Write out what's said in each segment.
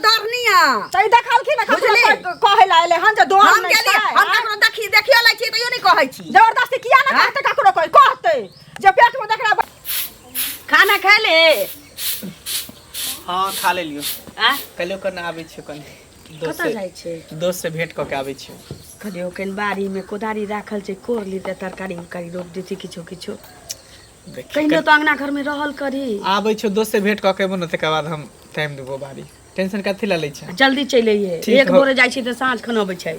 दरनिया। तऽ ई देखलखिन ने ककरो। बुझली? कहै लए एलै हन जे डर हम नहि गेलियै, छै। हम ककरो देखी देखियो लै छी तैयो नहि कहै छी। जबरदस्ती किया ने कहतै? ककरो कोइ कहतै जे पेटमे देखरा। खाना खा ले। हँ, खा लेलियो। आ कहियो कने आबै छियो कनि दोस्त कतऽ से। जाइ छै? दोस्त से भेंट कऽ के आबै छियो। कहलियै कनि बाड़ीमे कोदारी राखल छै, कोड़ लीते, तरकारी उरकारी रोपि देती, किछो किछो। देखी। कहिनो तऽ अङ्गना घरमे रहल करी। आबै छियो, दोस्त से भेंट कऽ के एबो ने, तकर बाद हम टाइम देबो बाड़ी। टेंशन कथी लए लै छै? जल्दी चलि अइहे। ठीक एक हौ। भोरे जाइ छी तऽ साँझ खन अबै छै।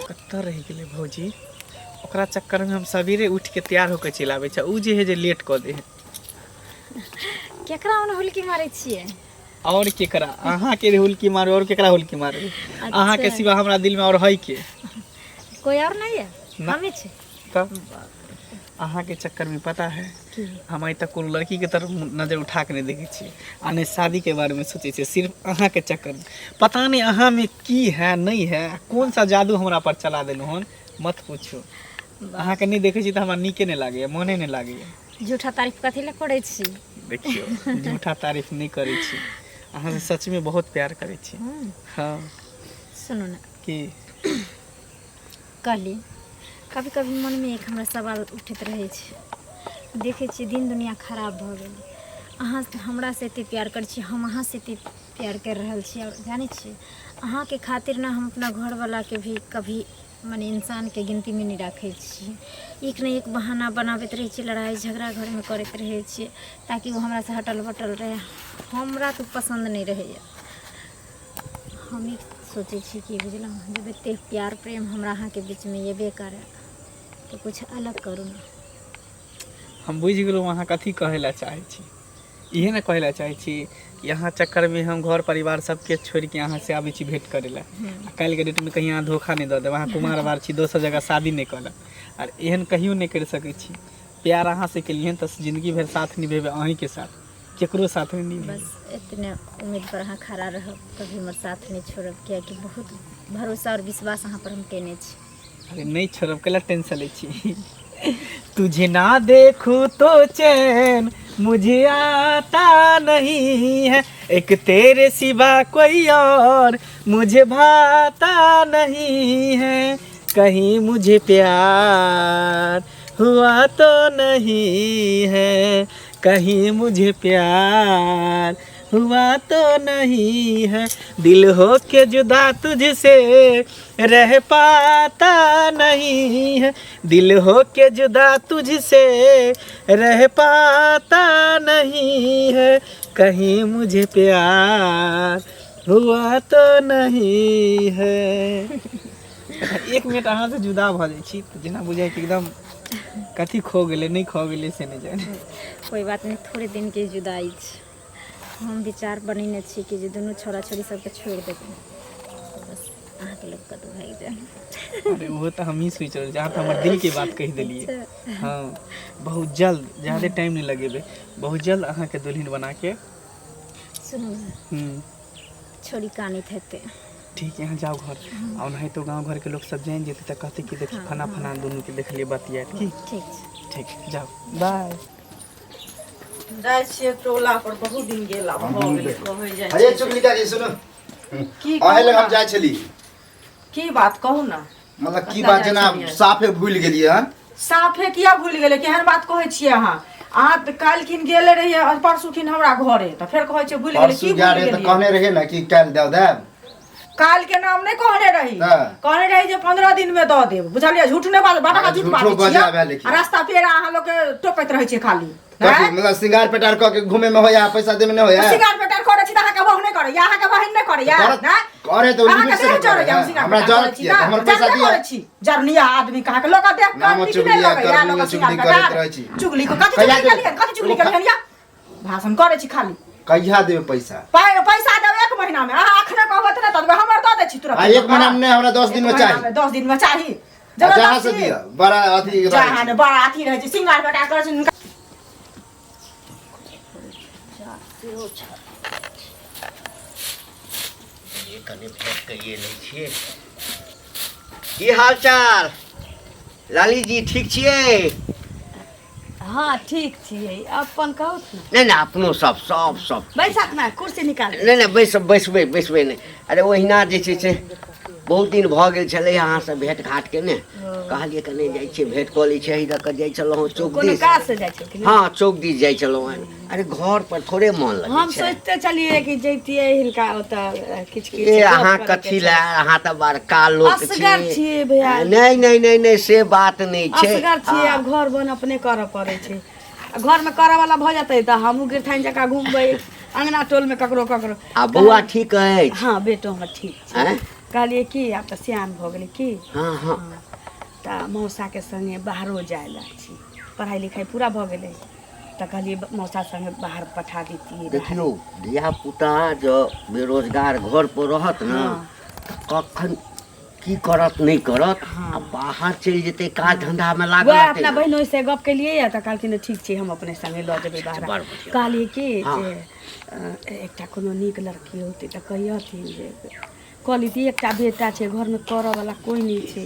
कतऽ रहि गेलै भौजी? ओकरा चक्करमे हम सवेरे उठि के तैयार होके चलि आबै छै, उ जे है जे लेट कऽ दे है। केकरा ओने हुलकी मारै छियै? और केकरा? अहाँके हुलकी मारू, और केकरा हुलकी मारू? अहाँके सिवा हमरा दिलमे और है के? कोई और नहीं है? ना। हमी छी। तऽ अहाँके चक्करमे पता है, हम आइ तक कोनो लड़कीके तरफ नजर उठा के नहि देखै छियै आ नहि शादीके बारेमे सोचै छियै, सिर्फ अहाँके चक्करमे। पता नहि अहाँमे की है, नहि है, कोन सा जादू हमरा पर चला देलहुँ हन, मत पूछू। अहाँके नहि देखै छी तऽ हमरा नीके नहि लागैए, मोने नहि लागैए। झूठा तारीफ कथी लए करै छी? देखियौ, झूठा तारीफ नहि करै छी, अहाँसँ सचमे बहुत प्यार करै छी। हँ। सुनू ने। की? कहली, कभी कभी मनमे एक हमरा सवाल उठैत रहै छै। देखै छियै दिन दुनिया खराब भऽ गेलै। अहाँ हमरासँ एते प्यार करै छी, हम अहाँसँ एते प्यार करि रहल छी, आओर जानै छियै, अहाँके खातिर ने हम अपना घरवलाके भी कभी मने इंसानके गिनतीमे नहि राखै छियै। एक ने एक बहाना बनाबैत रहै छियै, लड़ाइ झगड़ा घरमे करैत रहै छियै, ताकि ओ हमरासँ हटल बटल रहै। हमरा तऽ पसन्द नहि रहैए। हम ई सोचै छी कि बुझलहुँ, जब एतेक प्यार प्रेम हमरा अहाँके बीचमे एबे करए तऽ किछु अलग करू ने। हम बुझि गेलहुँ अहाँ कथी कहै लए चाहै छी। इहे ने कहै लए चाहै छी कि अहाँ चक्करमे हम घर परिवार सबके छोड़िके अहाँ से आबै छी भेंट करै लए, आ काल्हिके डेटमे कहीं अहाँ धोखा नहि दऽ देब, अहाँ कुमार वार छी, दोसर जगह शादी नहि कऽ लेब। आर एहन कहियो नहि करि सकै छी। प्यार अहाँ से केलियै हन तऽ जिन्दगी भरि साथ निभेबै अहीँके साथ, केकरो साथ नहि निभेबै। बस एतने उम्मीद पर अहाँ खड़ा रहब, कभी हमर साथ नहि छोड़ब, कियाकि बहुत भरोसा और विश्वास अहाँ पर हम केने छी। अरे नहीं छोड़ब, कैला टेंशन लै छी? तुझे ना देखूं तो चैन मुझे आता नहीं है, एक तेरे सिवा कोई और मुझे भाता नहीं है, कहीं मुझे प्यार हुआ तो नहीं है, कहीं मुझे प्यार हुआ तो नहीं है, दिल हो के जुदा तुझसे रह पाता नहीं है, दिल हो के जुदा तुझसे रह पाता नहीं है, कहीं मुझे प्यार हुआ तो नहीं है। एक मिनट अहाँ से जुदा भऽ जाइ छी तऽ जेना बुझाइ कि एकदम कथी खो गेलै, नहि खो गेलै से नहि जानि। कोई बात नहीं, थोड़े दिन के जुदाई छै। हम विचार बनेने छी कि जे दुनू छोरा छोरी सबके छोड़ि देबै, बस अहाँके लोक कतहु भागि जाय। अरे ओहो तऽ हमही सोचि रहल छी, अहाँ तऽ हमर दिलके बात कहि देलियै। हँ, बहुत जल्द, ज्यादे टाइम नहि लगेबै, बहुत जल्द अहाँके दुल्हन बनाके। सुनू ने। छोरी कानैत हेतै। ठीक है, अहाँ जाउ घर, आ ओनाहितो गाँव घरके लोक सब जानि जेतै तऽ कहतै कि देखी फना फना दुनूके देखलियै बतियाइत। की? ठीक छै। ठीक, जाउ, बाय। जाइ छियै टोला पर, बहुत दिन गेला भऽ गेलै, कहै जाइ। अरे चुगली काकी, सुनू। की? अहे लग कहू हम ने। जाइ छली। की बात, कहू ने। मतलब की कतऽ बात जाइ जेना छलियै? साफे भूलि गेलियै हन। साफे किया भूलि गेलै? केहन बात कहै छियै अहाँ? अहाँ तऽ काल्हिखिन गेले रहियै, परसूखिन हमरा घरे, तऽ फेर कहै छियै भूलि गेलै। परसू की गेल भूलि रहियै तऽ गेलियै? कहने रहियै ने कि काल्हि दऽ देब। काल्हि के नाम नहि कहने रही। हँ। कहने रही जे 15 दिन में दऽ देब, बुझलियै? झूठ नहि बाज, बड़ा अरे झूठ झूठो बाजै बजाबै छियै। लेकिन। आ रास्ता पेड़ा अहाँ लोक के टोकैत रहै छियै खाली। कथी? आँय? मतलब श्रृंगार पेटार कऽ के घूमे में होया, पैसा देमे नहि होया? श्रृंगार पेटार करै छी तऽ अहाँके बहू नहि करैया, अहाँके बहिन नहि करैया? करत- आँय? करे तऽ अहाँके लिमिट से देह ने जरैया, करे, हम श्रृंगार हमरा पेटार जरत करै छी किया? ना? हमर पैसा जरबे दिअ। करै छी। जरनिया आदमी कहाँ के लोक देख नाम कऽ नीक नहि चुगलिया लगैया करनिया, लोक चुगली श्रृंगार करैत पेटार। रहै छी। चुगली को कथी? कहिया चुगली देबै? केलियन? कथी चुगली केलियन? या भाषण करै छी खाली। कहिया देबै पैसा? पैसा देब एक महीना में। अहाँ अखने कहबै तऽ नहि दऽ देबै, हमर दऽ दै छी तुरंत। आ एक महीना में नहि, हमरा 10 दिन में एक महीना चाही। में, 10 दिन में चाही। आ जहाँ से जबरदस्ती। दिअ, बड़ा अथी रहै जहाँ छै। ने बड़ा अथी रहै छै, सिंगार पेटार करै छै हुनका। ये कने भेंट करिए लै छियै। की हाल चाल लाली जी, ठीक छियै? हाँ ठीक छियै, अपन कहू ने। नहि नहि, अपनो सब सब सब। बैसत ने, कुर्सी निकाल। नहि नहि, बैसबै बैसबै नहि। अरे ओहिना जे छै से बहुत दिन भऽ गेल छलै अहाँसँ भेँट घाँट केने, कहलियै कने जाइ छियै भेँट कऽ लै छियै। एहि दऽ कऽ जाइ छलहुँ हँ चौक कोनो दिस। काज से जाइ छलखिन? हँ, चौक दिस जाइ छलहुँ हँ। अरे घर पर थोड़े मन लगै हम छै। सोचिते छलियै कि जैतियै हिनका ओतऽ किछु किछु ए गप अहाँ करैके कथी छै। लए, अहाँ तऽ बड़का लोक असगर छी। छियै भैया। नहि नहि नहि नहि, से बात नहि छै। असगर छियै, आब घर बन अपने करऽ पड़ै छै। आ घरमे करऽ वाला भऽ जेतै तऽ हमहूँ गिरथाइन जकाँ घुमबै अङ्गना टोलमे ककरो ककरो। आ बौआ ठीक अछि? हँ, बेटो हमर ठीक छै। आँय? कहलियै कि आब तऽ सियान भऽ गेलै की। हँ हँ। तऽ मौसाके संगे बाहरो जाय लए छी, पढ़ाइ लिखाइ पूरा भऽ गेलै तऽ कहलियै मौसा संगे बाहर पठा दैतियै। देखियौ, धियापुता जँ बेरोजगार घर पर रहत ने तऽ कखन की करत नहि करत, आ बाहर चलि जेतै काज धंधामे लागल वएह रहतै अपना ने। बहिन से गप केलियै तऽ कहलखिन ठीक छै, हम अपने संगे लऽ जेबै बाहर। बड़ बढ़िआँ। कहलियै कि हँ। जे एकटा कोनो नीक लड़की होतै तऽ कहियथिन जे कऽ लितियै। एकटा बेटा छै, घरमे करऽ वाला कोइ नहि छै,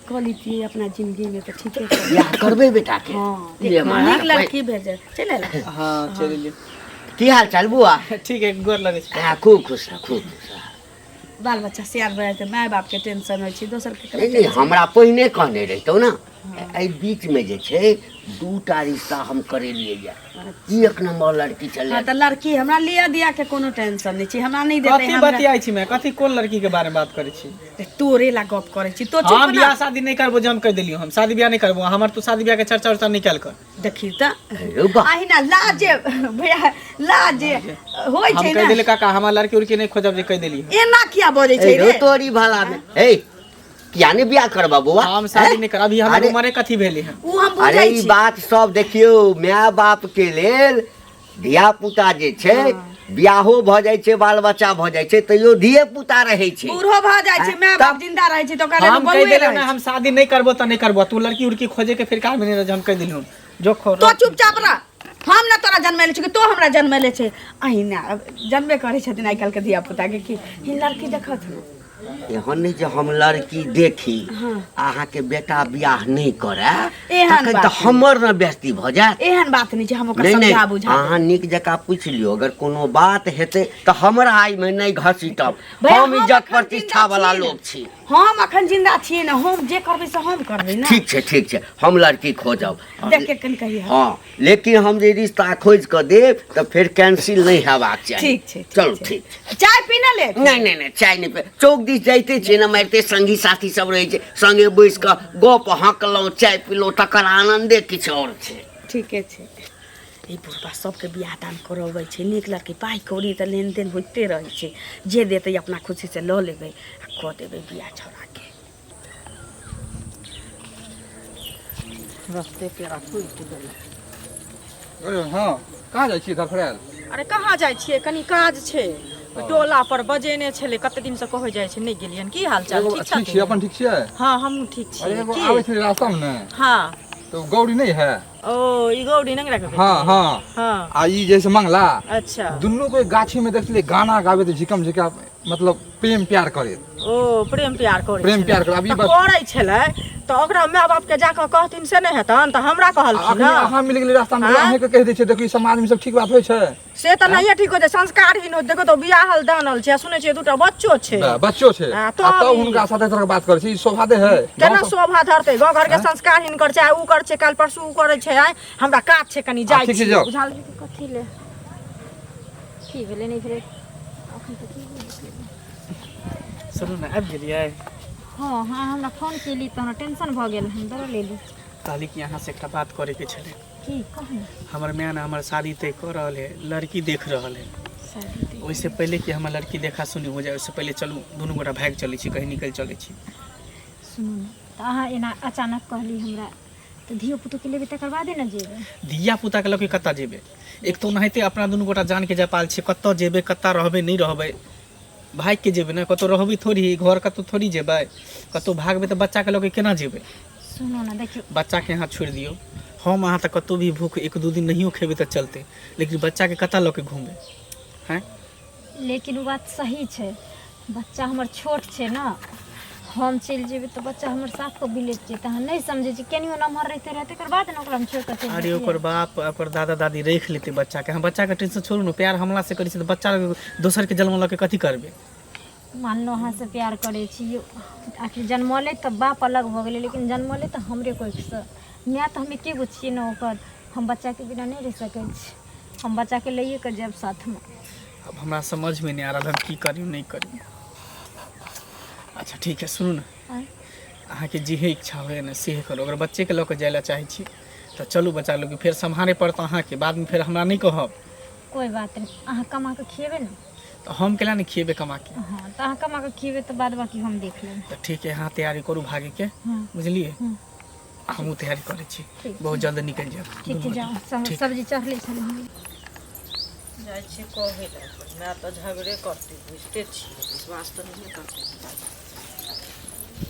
कऽ लितियै अपना जिंदगीमे तऽ ठीके छै। बियाह करबै बेटाके? हँ। ले महाराज, नीक लड़की भेज चलि अयला। हँ, चलि एलियै। की हाल चाल बौआ? ठीक है, गोर लगै छै। हँ, खूब खुश रह, खूब खुश रह। बाल बच्चा सियान भऽ जाइ छै, माय बापके टेंशन होइ छै, दोसरके नहि नहि, हमरा पहिने कहने रहितौ ने। एहि बीचमे जे छै दूटा रिश्ता हम करेलियै यऽ, एक नम्बर लड़की छलै। हँ, तऽ लड़की हमरा लिअ दिया के कोनो टेंशन नहि छै, हमरा नहि देतै कथी हमरा। बतियाइ छी मैं? कथी कोन लड़की के बारे में बात करै छी? तोरे ला गप करै छी तो। हम चुप ना। बियाह शादी नहि करबो, जे हम कहि देलियौ, हम शादी बियाह नहि करबो। हमर तू शादी बियाह के चर्चा उर्चा नहि कयल कर। देखी तऽ रौ बा। अहिना लाजे भैया, लाजे होइ हम छै कहि ने। देली काका, हमर लड़की उड़की नहि खोजब, जे कहि देली। एना किया बजै छै ए रौ रे? तोरी भला में, हे किया नहि बियाह करबा बौआ? हम शादी नहि करब अभी, हमर अरे- उमरे कथी भेलै हन? ओ हम अरे बुझै ई छी। बात सब देखियौ, माय बाप के लेल धिया पुता जे छै, बियाहो भऽ जाइ छै, बाल बच्चा भऽ जाइ छै, तैयो धिये पुता रहै छै। बूढ़ो भऽ जाइ छै, माय बाप जिंदा रहै छै तऽ ओकरा लेल हम कहि बौए देलियौ रहै ने, छै। हम शादी नहि करबो तऽ नहि करबो। तू लड़की उड़की खोजे के फिर काम नहि रह, हम कहि देलियौ जो खो। तो चुपचाप रह। हम ने तोरा जन्मेले छी कि तो हमरा जन्मेले छै? अहिना जन्मे करै छथिन आइ काल्हिके धिया पुताके कि ही लड़की देखत ने। एहन नहि जे हम लड़की देखी, अहाँके बेटा बियाह नहि करे, एहन तखन बात तऽ नहि। हमर ने बेइज्जती भऽ जायत। एहन बात नहि छै, हम ओकरा नहि नहि, समझा बुझा देबै। अहाँ नीक जकाँ पूछि लियौ, अगर कोनो बात हेतै तऽ हमरा एहिमे नहि घसीटब। भैया, हम इज्जत एखन प्रतिष्ठा जिन्दा वाला छियै ने। लोक छी। हम अखन जिंदा छियै ने, हम जे करबै से हम करबै ने। ठीक छै, ठीक छै, हम लड़की खोजब। देख के कनि कहियै। हँ, लेकिन हम जे रिश्ता खोजि कऽ देब तऽ फेर कैंसिल नहि हेबाक चाही। ठीक छै, ठीक चलू छै। ठीक छै। चाय पीने ले। नहि नहि नहि, चाय नहि पी। चौक दिस जाइते छियै ने, मारिते संगी साथी सब रहै छै, संगे बैस कऽ गप हँकलहुँ, चाय पीलहुँ, तकर आनन्दे किछु आओर छै। ठीके छै। ई बुढ़बा सबके बियाह दान करबै छै, नीक लड़की, पाइ कौड़ी तऽ लेनदेन होइते रहै छै। जे देतै अपना खुशीसँ लऽ लेबै आ कऽ देबै बियाह छौड़ाके। रस्ते पेड़ा टूटि गेलै। अरे हँ, कहाँ जाइ छियै धरफड़ायल? अरे कहाँ जाइ छियै, कनी काज छै। ओहि टोला पर बजेने छलै, कते दिनसँ कहै जाइ छै, नहि गेलियनि। की हाल चाल? एगो ठीक ठीक छियै, छथिन? अपन ठीक छियै? हँ, हमहूँ ठीक अरे छियै। एगो की आबै छलै रास्तामे ने, हँ, तऽ गौरी नहि है? ओ ई गौरी नंगरा के बेटी? हँ हँ। हँ। आ ई जैसे मंगला, अच्छा, दुनू के गाछी में देखलियै गाना गाबैत, झिकम झिका, मतलब प्रेम प्यार करैत। ओ प्रेम प्यार करै प्रेम छलै। प्यार करै, आब ई तऽ बात- करै छलै तऽ ओकरा माय बाप के जाकऽ कहथिन से नहि हेतनि? तऽ हमरा कहलखिन अखनी ने। अहाँ मिल गेलै रास्तामे, आँय? अहाँके कहि दै छियै। देखियौ, ई समाजमे सब ठीक बात होइ छै? से तऽ नहिये ठीक होइ छै, संस्कारहीन होइ। देखो तऽ बियाहल दानल छै आ सुनै छियै दूटा बच्चो छै। बच्चो छै। आ आ तब तब ई- हुनका साथे तरह के बात करै छै, ई शोभा दे है? केना गाँव सब- शोभा धरतै? गाँव घर के संस्कारहीन कर छै, आ ऊ कर छै, काल्हि परसू ऊ करै छै। आइ हमरा काज छै, कनि जाइ ठीक छै, छी। जाउ। बुझल? कथी ले, की भेलै नहि भेलै, अखन तऽ की भेलै? सुनू ने, आबि गेलियै? हँ हँ, हमरा फोन केली तऽ हमरा टेंशन भऽ गेल, हम दौड़ लेली। कहली कि अहाँसँ एकटा बात करैके छलै। की कहू ने। हमर माय ने हमर शादी तय कऽ रहल है, लड़की देख रहल है। शादी तय? ओहिसँ पहिले कि हमर लड़की देखा सुनी हो जाए, ओहिसँ पहिले चलू, दुनू गोटा भागि चलै छी, कहीं निकलि चलै छी। सुनू ने, तऽ अहाँ एना अचानक कहली हमरा, तऽ धियो पुतोके लेबै तकर बादे ने जेबै। धिया पुताके लऽ के कतऽ जेबै? एक तऽ ओनाहिते अपना दुनू गोटा जानके जापाल छै, कतऽ जेबै, कतऽ रहबै, नहि रहबै, भागि के जेबै ने, कतहु रहबै थोड़ी, घर कतहु थोड़ी जेबै, कतहु भागबै तऽ बच्चाके लऽ के केना जेबै? सुनू ने, देखियौ। बच्चाके अहाँ छोड़ि दियौ, हम अहाँ तऽ कतहु भी भूख एक दू दिन नहियो खेबै तऽ चलतै, लेकिन बच्चाके कतऽ लऽ के घुमबै हैं? लेकिन ओ बात सही छै, बच्चा हमर छोट छै ने। हम चलि जेबै तऽ बच्चा हमर साफ कऽ बिलटि जेतै। अहाँ नहि समझै छी, केनियो नमहर रहिते रहतै तकर बाद ने ओकरा हम छोड़ि कऽ चलि अरे जैतियै। ओकर बाप आ ओकर दादा दादी राखि लेतै बच्चाके। हम बच्चाके टेंशन छोड़ू ने, प्यार हमरासँ करै छै तऽ बच्चा दोसरके जन्म लऽ कऽ कथी करबै? मानलहुँ अहाँसँ प्यार करै छी, आखिर जन्मलै तऽ बाप अलग भऽ गेलै, लेकिन जन्मलै तऽ हमरे कोखिसँ। माय तऽ हम एके गो छियै ने ओकर। हम बच्चाके बिना नहि रहि सकै छी, हम बच्चाके लैए कऽ जायब साथमे। अब हमरा समझमे नहि आ रहल हम की करी नहि करी। अच्छा ठीक है, सुनू ने, अहाँके जेहे इच्छा होइए ने सेहे करू। अगर बच्चेके लऽ कऽ जाय लए चाहै छी तऽ चलू बच्चा लऽ कऽ, फेर सम्हारे पड़त अहाँके, बादमे फेर हमरा नहि कहब। कोइ बात नहि, अहाँ कमा कऽ खिएबै ने। तऽ हम केना नहि खिएबै कमा के? हँ, तऽ अहाँ कमा कऽ खिएबै तऽ बाद बाकी हम देख लेबै। तऽ ठीक है, अहाँ तैयारी करू भागैके। हँ। बुझलियै? हँ। हमहूँ तैयारी करै छी। ठीक छै। बहुत जल्द निकलि जायब। ठीक छै, जाउ। ठीक। सब्जी चढ़ले छलै हम। जाइ छी कहै लए, माय तऽ झगड़े करतै, बुझिते छियै, विश्वास तऽ नहिए करतै।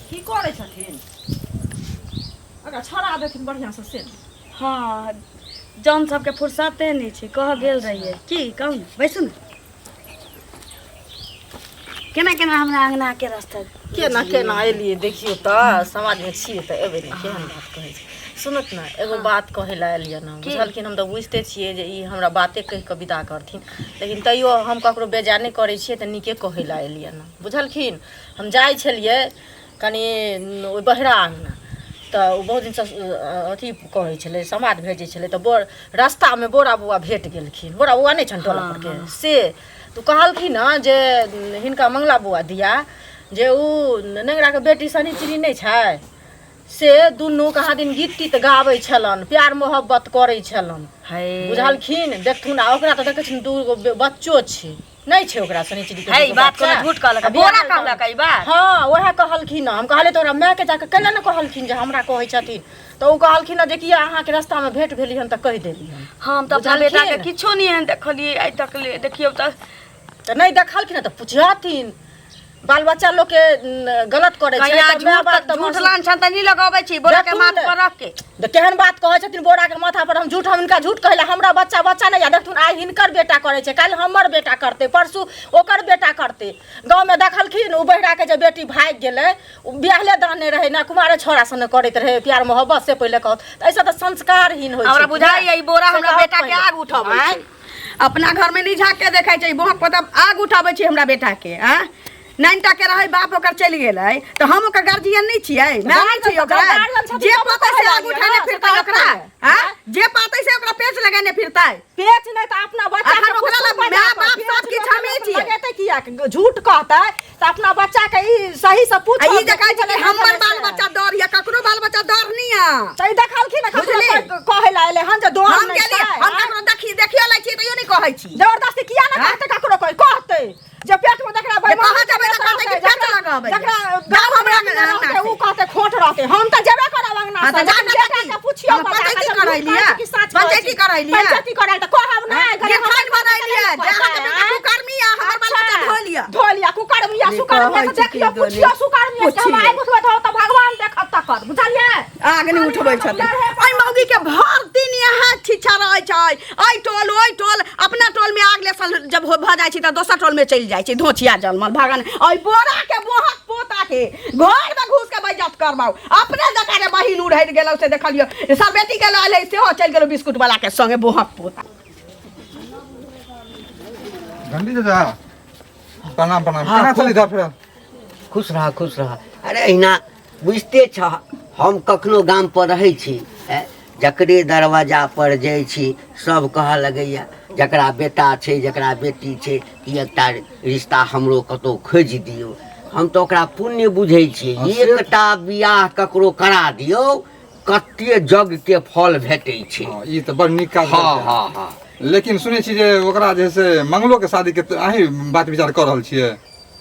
की करै छथिन? ओकरा छड़ा देथिन बढ़िआँसँ से ने। हँ, जन सबके फुर्सते नहि छै। कह गेल रहियै की कहू ने, बैसू ने। केना केना हमरा अङ्गनाके रास्ता केना केना एलियै? देखियौ तऽ, समाजमे छियै तऽ एबै ने? केहन बात कहै छै? सुनत ने, एगो बात कहै लए एलियै ने। बुझलखिन, हम तऽ बुझिते छियै जे ई हमरा बाते कहि कऽ विदा करथिन, लेकिन तैयो हम ककरो बेजाय नहि करै छियै, तऽ नीके कहै लए एलियै ने। बुझलखिन, हम जाइ छलियै कनि ओहि बहिरा अङ्गना, तऽ ओ बहुत दिनसँ अथी कहै छलै, समाद भेजै छलै, तऽ बोर रस्तामे बोरा बौआ भेट गेलखिन। बोरा बौआ नहि छनि टोला परके? से तऽ कहलखिन हँ जे हिनका मंगला बौआ दिया जे ओ नेंगराके बेटी सनी चिनी नहि छै, से दुनू कहाँ दिन गीत तीत गाबै छलनि, प्यार मोहब्बत करै छलनि। बुझलखिन, देखथुन, आ ओकरा तऽ देखै छियनि दू गो बच्चो छै, नहि छै ओकरा सनी चिनी के? है दूगो बात बच्चा। कोनो झूठ कहलक? आ बोरा बियाह कहलक ई बात? हँ, उएह कहलखिन। हम कहलियै तोरा मायके जाकऽ केना ने कहलखिन जे हमरा कहै छथिन? तऽ ओ कहलखिन जे कि अहाँके रस्तामे भेंट भेली हन तऽ कहि देली हन। हम तऽ अपना बेटाके बुझलखिन? किछो नहि एहन देखलियै आइ तक ले। देखियौ तऽ। तऽ नहि देखलखिन तऽ पुछथिन। बाल बच्चा लोकके गलत करै छै कहिया तऽ माय झूठ बाप तऽ झूठ महसूस- लांछन तऽ नहि लगबै छी बोरा के देखू माथ ने। पर रख के। तऽ केहन बात कहै छथिन, बोराके माथा पर हम झूठ, हम हिनका झूठ कहै लए हमरा बच्चा बच्चा नहि? देखथुन, आइ हिनकर बेटा करै छै, काल्हि हमर बेटा करतै, परसू ओकर बेटा करतै। गाँवमे देखलखिन, ओ बहिराके जे बेटी भागि गेलै, ओ बियाहले दान नहि रहै ने, कुमारे छोड़ा से ने करैत रहै प्यार मोहब्बत, से पहिले कहत। तऽ एहिसँ तऽ संस्कारहीन होइ छै हमरा कि बुझाइए नहि? ई बोरा से हमरा कहत बेटा के पहिले। आग उठाबै आँय? छै। अपना घर में नहीं झाँक के देखै छै, बोहक पता आग उठाबै छै हमरा बेटा के। आँ, नाइनटा के रहै, बाप ओकर चलि गेलै, तऽ हम ओकर गार्जियन नहि छियै? माय नहि छियै ओकरा? गार्जियन छथिन जे तब पातै से कहै आग लागियै उठेने ने, फिरतै से ओकरा? कहत। आँ, जे पातै से ओकरा पेच लगेने फिरतै? पेच नहि तऽ अपना बच्चा अखन के ओकरा लग कुछ माय बाप सब किछु हमे छियै। लगेतै किया? झूठ कहतै तऽ अपना बच्चा के ई सही से पूछ। आ ई जे कहै छै कि हमर बाल बच्चा डर यऽ, ककरो बाल बच्चा डर नहि यऽ। तऽ ई देखलखिन ने, ककरो बुझली? कहै लए एलै हन जे डर हम नहि गेलियै छै, हम आँय? ककरो देखी देखियो लै छियै तैयो नहि कहै छी। जबरदस्ती किया ने कहतै? ककरो कोई कहतै जे पेट में जकरा जे बेमारी कहाँ जेबै तऽ कहतै कि पेट लगाबै। जकरा जाउ हमरा अंगना अंगना रहतै, से। उ कहतै खोट रहतै। हम तऽ जेबे करब अंगना हाँ, से, तऽ जा लेकिन ने बेटा बेटी। के पुछियौ हम बच्चा पंचायती के, करैलियै। झूठ कहै छी कि सच कहै पंचायती छी? करैलियै। पंचायती करैलियै तऽ कहब नहि। गिरथान बनैलियै जे अहाँके बेटा कुकर्मी यऽ, हमर बाल बच्चा धो लिअ। धो लिअ, कुकर्मी या सुकर्मी कहै तऽ छी देखियौ, की पुछियौ सुकर्मी के। हम पुछियौ। आइ उठबै तऽ भगवान देखत तकर, बुझलियै? आग नहि उठबै छथिन। एहि मौगी के भर दिन इएह छिछा रहै छै, एहि टोल ओहि टोल। अपना टोल में आग लेसल जब भऽ जाइ छै तऽ दोसर टोल में चलि जाइ छै। धोछिया जलमल भगवान, एहि बोरा के बोहक पोता के घर में घुस के बेइज्जत करबाउ। अपने जकाँ रे बहिन उड़हरि गेलौ से देखलियौ, सरबेटी के लऽ एलै, सेहो चलि गेलौ बिस्कुट वाला के संगे, बोहक पोता। घंटी चाचा, प्रणाम प्रणाम। केना चली इधर फिर? खुश रह, खुश रह। अरे अहिना बुझिते छह, हम कखनो गाम पर रहै छी, जकरे दरवाजा पर जाइ छी सब कहऽ लगैया, जकरा बेटा छै, जकरा बेटी छै, कि एकटा रिश्ता हमरो कतहु खोजि दियौ। हम तऽ ओकरा पुण्य बुझै छियै। हँ, से- एकटा बियाह ककरो करा दियौ, कते जग के फल भेटै छै। हँ, ई तऽ बड़ नीक काज हँ। करै छै। हँ हँ। लेकिन सुनै छी जे ओकरा जे है से मंगलो के शादी के तऽ अहीं बात विचार कऽ रहल छियै?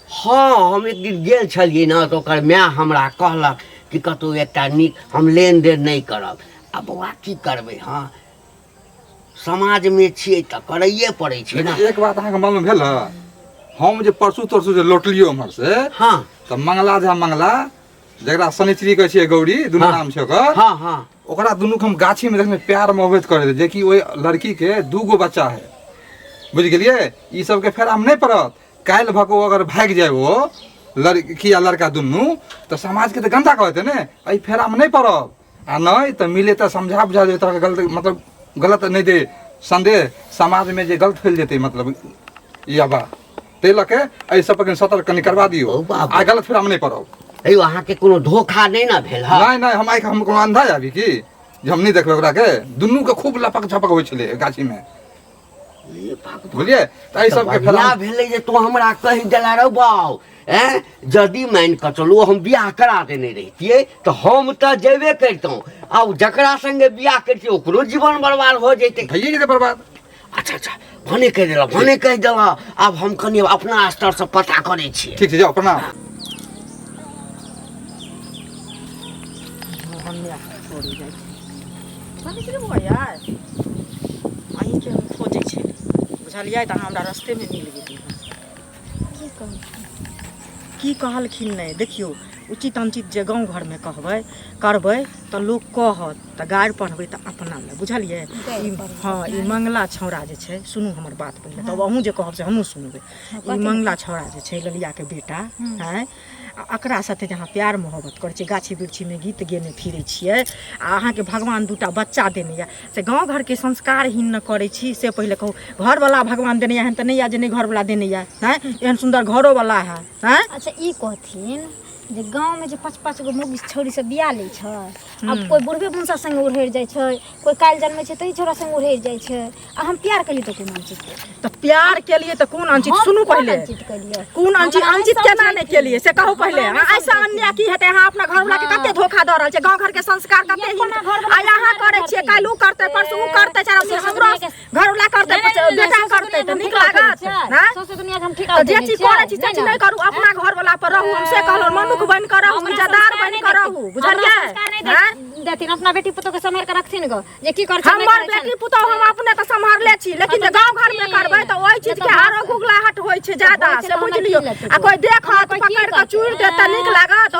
हँ, हम एक दिन गेल छलियै ने, तऽ ओकर माय हमरा कहलक कि कतहु एकटा नीक, हम लेनदेन नहि करब। आ बौआ, की करबै? हँ, समाजमे छियै तऽ करैए पड़ै छै ने। लेकिन एक बात अहाँके मालूम भेल है? हम जे परसू तरसू जे लौटलियो उम्हर से, हँ, तऽ मंगला झा, मंगला जकरा शनिचरी कहै छियै, गौरी दुनू हँ। नाम छै ओकर। हँ हँ। ओकरा दुनू के हम गाछी में देखने प्यार मोहब्बत करे रहे, जेकि ओहि लड़की के दू गो बच्चा है। बुझि गेलियै? ई सबके फेर हम नहि पड़त। काल्हि भऽ कऽ ओ अगर भागि जाय, ओ लड़की आ लड़का दुनू तऽ समाजके तऽ गन्दा कहते ने। एहि फेरामे नहि पड़ब आ नहि तऽ मिले तऽ समझा बुझा देबै, तरहके गलत मतलब गलत नहि दे संदेह समाजमे जे गलत फैल जेतै, मतलब ई बात ताहि लऽ के एहि सब पर कनि सतर्क कनि करवा दियौ ओ बाबू। आ गलत फेरामे नहि पड़ब। हे अहाँके कोनो धोखा नहि ने भेल हँ? नहि नहि, हम आइ हम कोनो अंधा आबी की जे हम नहि देखबै ओकरा के? दुनू के खूब लपक झपक होइ छलै गाछीमे, बुझलियै? तऽ एहि सबके बढ़िया भेलै जे तू हमरा कहि देला रौ बाउ। एँ यदि मानि कऽ चलू हम बियाह करा देने रहितियै तऽ हम तऽ जेबे करितहुँ, आ जकरा संगे बियाह करितियै ओकरो जीवन बर्बाद भऽ जैतै, भइए जेतै बर्बाद। अच्छा अच्छा, भने कहि देलह, भने कहि देलह। आब हम कनि अपना स्तरसँ पता करै छियै। ठीक छै, जाउ, प्रणाम। अहीँके हम खोजै छली, बुझलियै? तऽ अहाँ हमरा रस्तेमे मिल गेली। की कहू? की कहलखिन? नहि, देखियौ, उचित अनुचित जे गाँव घरमे कहबै करबै तऽ लोक कहत, तऽ गारि पढ़बै तऽ अपना लए, बुझलियै? ई हँ, ई मंगला छौड़ा जे छै, सुनू हमर बात पहिले, तब अहूँ जे कहब से हमहूँ सुनबै। ई मंगला छौड़ा जे छै, ललियाके बेटा आँय, आ एकरा साथे जे अहाँ प्यार मोहब्बत करै छियै, गाछी वृक्षीमे गीत गेने फिरै छियै, आ अहाँके भगवान दूटा बच्चा देने यए, से गाँव घरके संस्कारहीन ने करै छी, से पहिले कहू। घरवला भगवान देने यए, एहन तऽ नहि यए जे नहि घरवला देने यए। आँय, एहन सुन्दर घरोवला है? आँय, अच्छा, ई कहथिन जे गाँवमे जे पाँच पाँच गो मौगी छौड़ी सब बियाह लै छै, आब कोइ बुढ़बे भूसा संगे उड़हरि जाइ छै, कोइ काल्हि जन्मै छै तही छौड़ा संगे उड़हरि जाइ छै, आ हम प्यार केलियै तऽ कोन अनुचित? तऽ प्यार केलियै तऽ कोन अनुचित? हम सुनू कोन पहिले, अनुचित केलियै? कोन अनुचित? हमरा नहि अनुचित केना नहि समझैथिन। केलियै से कहू पहिले। हमरा नहि ऐसा अन्याय की हेतै? अहाँ अपना घरवला के कते धोखा दऽ रहल छियै, गाँव घर के संस्कार कते अपना हीन। घरवला आइ अहाँ के करै छियै, करथिन। काल्हि उ करतै, परसू उ करतै, चारि सौंसे हमरो दुनिया के- घरवला करतै, नहि, नहि, नहि, बेटा सौंसे करतै दुनिया तऽ के नीक हम ठेका लागत? उठेने छियै। आँय? सौंसे दुनिया के हम ठेका तऽ जे उठेने चीज छियै। करै छी से नहि चीज ने? नहि करू, अपना घरवला पर रहू, हम से कहलहुँ। मनुख बनि कऽ रहू, हमरा इज्जतदार संस्कार बनि नहि कऽ देथिन। रहू, हमरा बुझलियै? संस्कार नहि आँय? देथिन, अपना बेटी पुतोह के सम्हारि के रखथिन गो जे की करै छै नहि हमर करै बेटी छनि। पुतोह हम अपने तऽ सम्हारले छी, लेकिन जे गाँव घर में करबै तऽ ओहि चीज के आरो गुगलाहट होइ छै ज्यादा, होइ छै से तऽ हमरा बुझि लियौ। की लेतै? आ कोइ देखत हमरा कोइ की पकड़ि कऽ करतै? चूरि देत तऽ नीक लागत?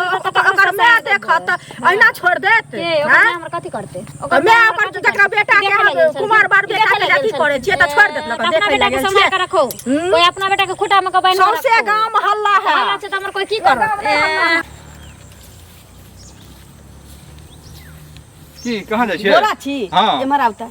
ओकर माय देखत तऽ अहिना छोड़ि देत? के ओकर आँय? माय हमर कथी करतै? ओकर माय ओकर जकरा बेटा के देखै अहाँ लए गेल कुमार छलखिन। बार बेटा देखै के लए अथी गेल करै छियै तऽ छोड़ि देत ने? तऽ अपना देखै बेटा लए के गेल सम्हारि छियै। के रखो, कोइ अपना बेटा के खूटा में के बान्हि के सौंसे रखो। गाम हल्ला है। हल्ला छै तऽ हमर कोइ की करत? की कहाँ जाइ छियै? बोला छी। हँ। एम्हर आउ तऽ।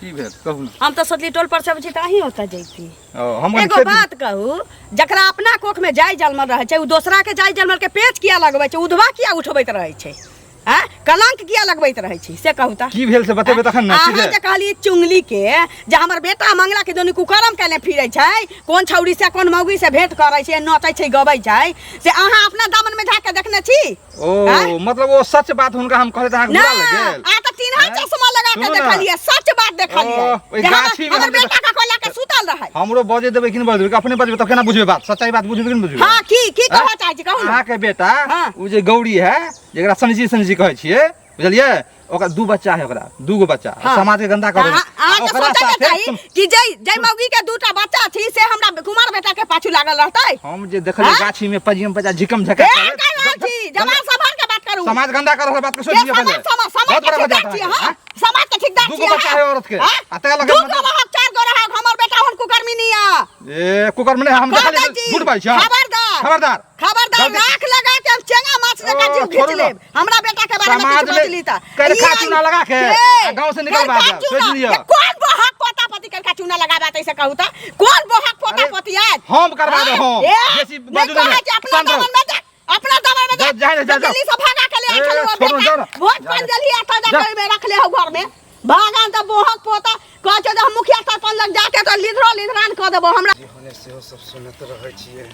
की भेल, कहू ने। हम तऽ सोचली टोल पर से अबै छी तऽ अहीं ओतऽ जैती। ओ, हम कनि एगो खेत- बात कहू, जकरा अपना कोख में जाय जलमल रहै छै, ओ दोसरा के जाय जलमल के पेच किया लगबै छै? उधवा किया उठबैत रहै छै? आँय, कलंक किया लगबैत रहै छै, से कहू तऽ। की भेल से बतेबै तखन ने। अहाँ सीधे जे कहलियै चुंगली के जे हमर बेटा मंगला के दुनू कुकरम केने फिरै छै, कोन छौड़ी से कोन मौगी से भेंट करै छै, नचै छै, गबै छै, से अहाँ अपना दामन में झाँक के देखने छी? ओ आँय? मतलब ओ सच बात हुनका हम कहले तऽ अहाँके बुरा ना लागि गेल? आ तऽ तीन हाथ चश्मा लगा के सुनू ना। देखलियै, सच बात देखलियै ओ, ओहि जे हमर- गाछी में हमर हम जे- बेटा के कोला के सुतल रहै। हमरो बजे देबै कि नहि बजे देबै? अपने बजबै तब केना बुझबै बात? सच्चाई बात बुझबै कि नहि बुझबै? हाँ, की की कहऽ चाहै छी, कहू ने। अहाँके बेटा हाँ। ओ जे गौरी है, जेकरा सनजी सनजी कहै छियै, बुझलियै? ओकरा दू बच्चा है, ओकरा दू गो बच्चा। हाँ। समाज के गंदा करै अहाँ अहाँके ओकरा सोचैके साथे चाही कि जै जै मौगी के दूटा बच्चा छी से हमरा कुमार बेटा के पाछू लागल रहतै? हम जे देखलियै हाँ? गाछी में पजियम पजा झिकम झका ए, करैत, कर रहल छी जवान संभाल के बात करू। समाज गंदा कर रहल बात के सोच के लिअ पहिले। समाज समाज समाज बहुत के बड़ा भऽ ठेकेदार जायत छी अहाँके, अहाँ हाँ? समाज के ठेकेदार दूगो छी बच्चा अहाँ? है औरत के। हाँ? आ तकरा लगे दू गो मतलब- रहक, चार गो रहक, हमर बेटा हुन कुकर्मी नहीं है। ए, कुकर में नहीं, हम कह देखलियै दै छी। झूठ बाजै छी अहाँ। खबरदार। खबरदार। खबरदार, गलती- राख लगा के हम चेंगा माछ जकाँ ओ, जीव छोड़ू खींच ना। लेब। हमरा बेटा के बारे में समाज किछु में बजली तऽ करखा ई- चूना लगा के के? आ गाँव से निकलवा करखा देब, चूना? सोचि लिअ। ए, कोन बोहक पोता पोती करखा चूना लगाबा तैसे कहू तऽ? कोन बोहक पोता अरे, पोती आयल? हम करवा देब, हम। ए, बेसी नहि बाजू नहि, कहै छी, अपना शांत रहू। दामन में जा, अपना दामन में जा। जा, जा, जा, जा। दिल्ली से भगा के ले आयल ए, छलहुँ छोड़ू, बेटा। जाउ ना। भोज जा, पान जा। देलियै, एतऽ जा जा। के ओहिमे रखले हौ घर में। भगवान तऽ बोहक पोता कहै छै जे हम मुखिया सरपंच लग जाके तऽ लिधरो लिधरान कऽ देबो हमरा। होने सेहो सब सुनैत रहै छियै।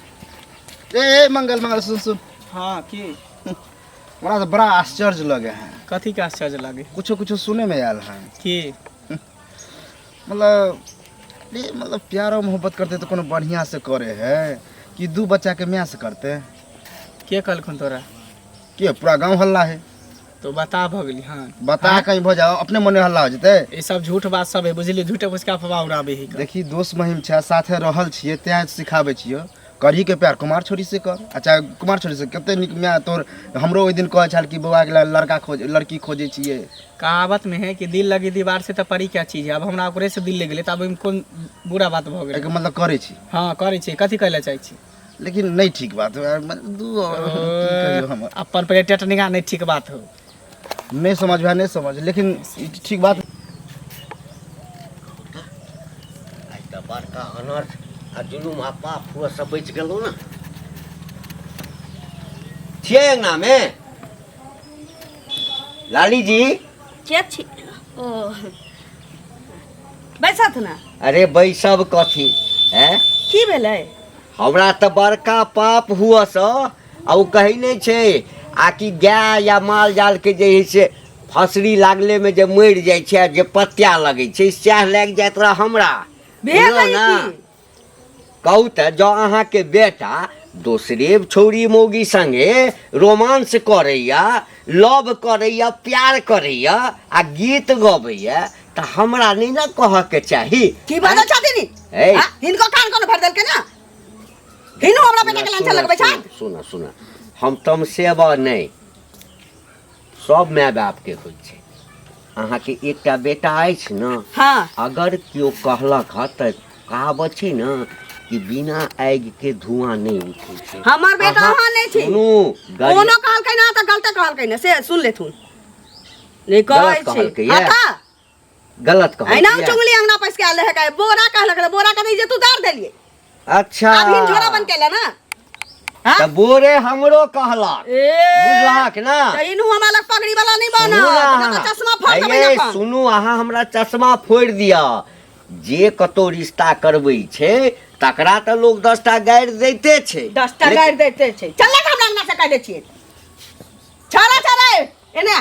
ए ए मंगल मंगल, सुन सुन। हाँ, की? हमरा तऽ बड़ा आश्चर्य लगे है। कथी के आश्चर्य लागे? कुछो कुछो सुने में आयल है। की? मतलब रे, मतलब प्यारो मोहब्बत करते तऽ कोनो बढ़िया से करे है कि दू बच्चा के माय से करते? के कहलखुन तोरा? के, पूरा गांव हल्ला है। तो बता भऽ गेली? हाँ। बता कहीं भऽ जाओ, अपने मने हल्ला हो जेतै। ई सब झूठ बात सब है, बुझलियै? झूठे फूसके अफवाह उड़ाबै है। देखी, दोस्त महिम छै, साथे रहल छियै, तें सिखाबै छियौ। करही के प्यार कुमार छोरी से कर, अच्छा कुमार छोरी से कते नीक माय तोर। हमरो ओहि दिन कहै छल कि बौआ के लड़का खोज, लड़की खोजै छियै। कहावत में है कि दिल लगी दीवार से तो परी क्या चीज है। अब हमरा ओकरे से दिल लग गेलै तऽ आब ओहिमे कोन बुरा बात भऽ गेलै? एहिके मतलब करै छी? हाँ, करै छी। कथी कहै लए चाहै छी? लेकिन नहीं ठीक बात है, मतलब दू की कहियो हम। अपन पहिले टेटनिंगा नहीं ठीक बात हो। नहीं समझ भाई, नहीं समझ, लेकिन ई ठीक बात। आइ तऽ बड़का अनर्थ आ जुलुम आ पाप हुआ से बचि गेलहुँ ने। छियै अङ्गनामे लाली जी? के छी? ओ बैसत ना। अरे बैसब कथी हैं? की भेलै? हमरा तऽ बड़का पाप हुआ से, आ ओ कहै नहि छै आ कि गाय या माल जाल के जे हइ से फसरी लागले में जे मरि जाइ छै आ जे पत्या लगै छै, सएह लागि जाइत रह हमरा। भेलै बुझलहुँ ने? की? कहू तऽ, जँ अहाँके बेटा दोसरे छौरी मौगी संगे रोमांस करैया, लव करैया, प्यार करैया आ गीत गबैया, तऽ हमरा नहि ने कहऽके चाही? की बाजै छथिन? ए। आ, हिनको कान कोनो भरि देलकै ना? हिनो हमरा बेटा के लांछन लगबै छथि? सुन सुन, हम तमसेब नहि, सब माय बापके होइ छै। अहाँके एकटा बेटा अछि ने? हाँ। अगर केओ कहलक हँ तऽ कहावत छै ने कि बिना आगि के धुआं नहि उठै छै। हमर बेटा अहाँ नहि छी। सुनू, गरीब- कोनो कहलकै ना तऽ गलते कहलकै ने, से सुन लेथुन। नहि कहै गलत छी। कहलकै हाँ ये? तऽ गलत अहिना कहलकै ये? चुंगली अंगना पैस के आयल रहै, काहे बोरा कहलक रहे, बोरा के जे तू उतार देलियै। अच्छा, आब हिन झोरा बन के एलै ना। हाँ? तऽ बोरे हमरो कहलक, ए बुझलहक ना? तऽ इनू हमरा लग पगड़ी वाला नहीं सुनू बनत, ने नहि तऽ चश्मा फोड़ देबै। अये, एखन। सुनू, अहाँ हमरा चश्मा फोड़ि दिअ। जे कतौ रिश्ता करबै छै तकरा तऽ लोक 10टा गारि दैते छै। 10टा गारि दैते छै। चल ने हमरा अंगना से, कहि दै छियै। छाड़ा छाड़ा एने आ।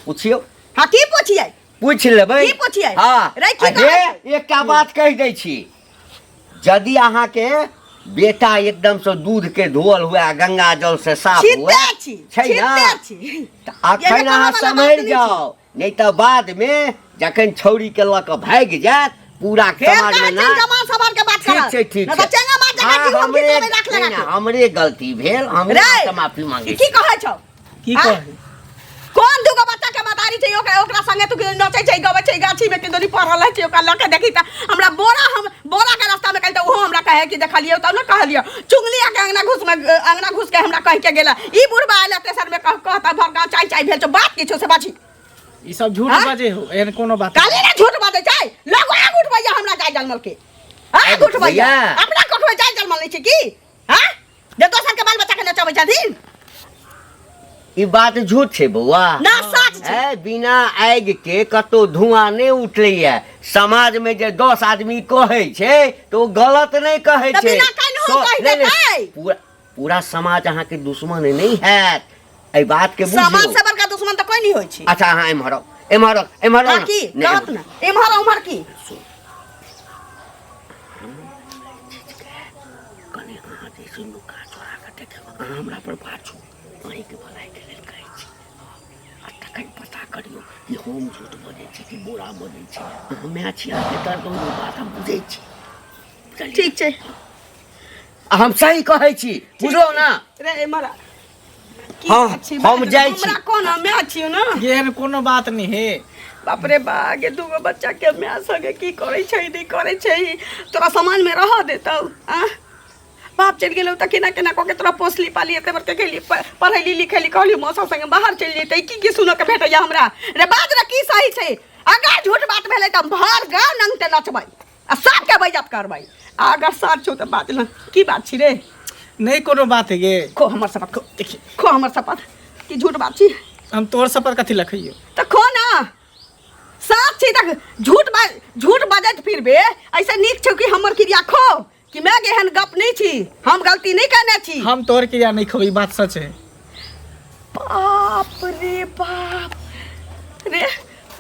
पुछियौ। हाँ, की पुछियै? पूछि लेबै। की पुछियै? हाँ। रे, की आ कहै हे, एकटा बात कहि दै छी, यदि अहाँके बेटा एकदमसँ दूध के धोअल हुए आ गंगा जल से साफ हुए छिते छी, छै ना? छिते छी। तऽ अखन एहिमे अहाँ कहऽ वाला बात सम्हरि नहि। जाउ, नहि तऽ बादमे जखन छौड़ी के लऽ कऽ भागि जायत, पूरा फेर समाज कहै में छियनि ना जमा सबर के बात ठीक करत। छै, ठीक नहि तऽ छै। चेंगा मार जकाँ हाँ, जीवन हमरे घिचेबै राख नहि, लगा नहि, के। हमरे गलती भेल, हम रे, अहाँसँ माफी मांगै की छी। कहै छौ? की हाँ? कहै? कोन दूगो बच्चा के मदारी छै ओकरा, ओकरा संगे तू नचै छै, गबै छै, गाछी में किदनी पड़ल रहै छै, ओकरा लऽ के देखी तऽ हमरा बोरा, हम बोरा के रास्ता में कही तऽ ओहो हमरा कहे कि देखलियौ तब ने कहलियौ। चुंगली आके अंगना घुस में, अंगना घुस के हमरा कह के गेला। ई बुढ़बा आयल तेसर में, कह कहता भर गाँव चाय चाय भेल छौ। बात की छौ से बाजी। ई सब झूठ हाँ? बाजे हो, एहन कोनो बात काली ने झूठ बाजै छै। लगो आग उठबैया हमरा जाय जनमल के, आग उठबैया। भैया। अपना कखनो जाय जनमल नहि छै की? हाँ, जे दोसर के बाल बच्चा के नचबै छथिन। ई बात झूठ छै बौआ? ना, सच छै। ए, बिना आगि के कतौ धुआं नहि उठलैया। समाज में जे 10 आदमी कहै छै तऽ ओ गलत नहि कहै तऽ छै। बिना कानून कहि नहि, नहि, देतै। पूरा पूरा समाज अहाँके दुश्मन नहि हैत, एहि बात के समाज बुझियौ। से बड़का दुश्मन तऽ कोई नहीं होइ छै। अच्छा, अहाँ एम्हर आउ, एम्हर आउ, एम्हर आउ हाँ ने। की नहि, कहत ने एम्हर उम्हर की? कने अहाँ जे छै नुका चोरा कऽ देखियौ, अहाँ हमरा पर बाजू, अहीँके भलाइके लेल कहै छी। आ तखन पता करियौ कि हम झूठ बजै छी कि बोरा बजै छी। अहाँ माय छी, अहाँके दर्द होइए, बात हम बुझै छी। बुझलियै? ठीक छै। आ हम सही कहै छी, बुझलहुँ ना? रे एम्हर आ। की हाँ, छी हम बात? जाइ छी। हमरा कोन माय छियौ ने? एहन कोनो बात नहीं है। बाप रे बा, गे दूगो बच्चा के माय संगे की करै छै, नहि करै छै? तोरा समाज में रह देतौ? आ बाप चलि गेलौ तऽ केना केना कऽ के तोरा पोसली पाली, एते बड़के गेली, पढ़ैली लिखैली, कहली मौसा संगे बाहर चलि जैतै। की की सुनऽ के भेटैया हमरा? रे बाज रे, की सही छै? अगर झूठ बात भेलै तऽ भर गाँव नंगटे नचबै आ सबके बेइज्जत करबै। आ अगर सच छौ तऽ बाज ने, की बात छी रे? नहीं कोनो बात है गे। खो हमर शपथ, खो, देखिए, खो हमर शपथ कि झूठ बात छी। हम तोहर शपथ कथी लखइयो? तऽ खो ना, साफ छी तऽ झूठ बाजैत फिरबे, ऐसे नीक छौ कि हमर क्रिया खो कि मैं एहन गप नहीं छी, हम गलती नहीं करने छी। हम तोहर क्रिया नहीं खबै, ई बात सच है। बाप रे बाप रे,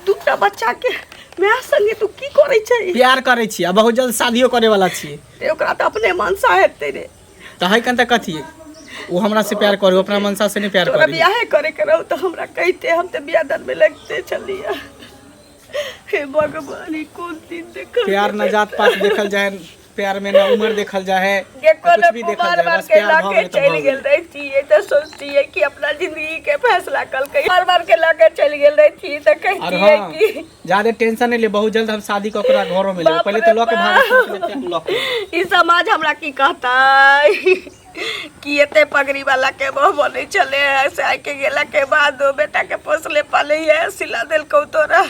दूटा बच्चा के माय संगे तू की करै छै? प्यार करै छी आ बहुत जल्द शादियो करे वाला छी। रे, ओकरा तऽ अपने मनसा हेतै रे। तऽ है कन तऽ कथी, वो हमरा से प्यार करू, अपना मनसा से नहीं प्यार तोरा करी। बियाहे करे के रहू तऽ हमरा कहिते, हम तऽ बियाह दान में लगते छलियै। हे भगवान, ई कोन दिन देखल? प्यार न जात पात देखल जाए, प्यार में न उम्र देखल जाए, के कुछ कोनो भी देखल कुमार जाए, बार बस के प्यार भऽ लके गेलै तऽ चलि भऽ गेल गेलै। रहितियै तऽ सोचतियै कि अपना जिंदगी के फैसला कलकै। बार बार के लके चलि गेल रहितियै तऽ और कहितियै हाँ, कि ज्यादा टेंशन नहीं ले, बहुत जल्द हम शादी कऽ ओकरा घरों में लेबै। बाप पहले रे तो लऽ के बाप। भागै, ई समाज हमरा की कहतै? कि एते पगड़ी वाला के बहु बनै छलै है से आइ के गेला के बाद ओ बेटा के पोसले पाले है सिला देलकौ तोरा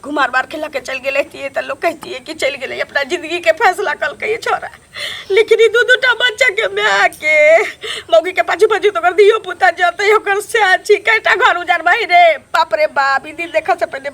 कुमार बार खेला के चलि गेलै तऽ लोक कहितियै कि चलि गेलै अपना जिंदगी के फैसला कलकै छोरा लेकिन ई दू दूटा बच्चा के माय के मौगी के पाछू पाछू तऽ ओकर धियो पुता जतै ओकर सएह छी कएटा घर उजाड़बही रे बाप रे बाप ई दिन देखऽ से पहिले।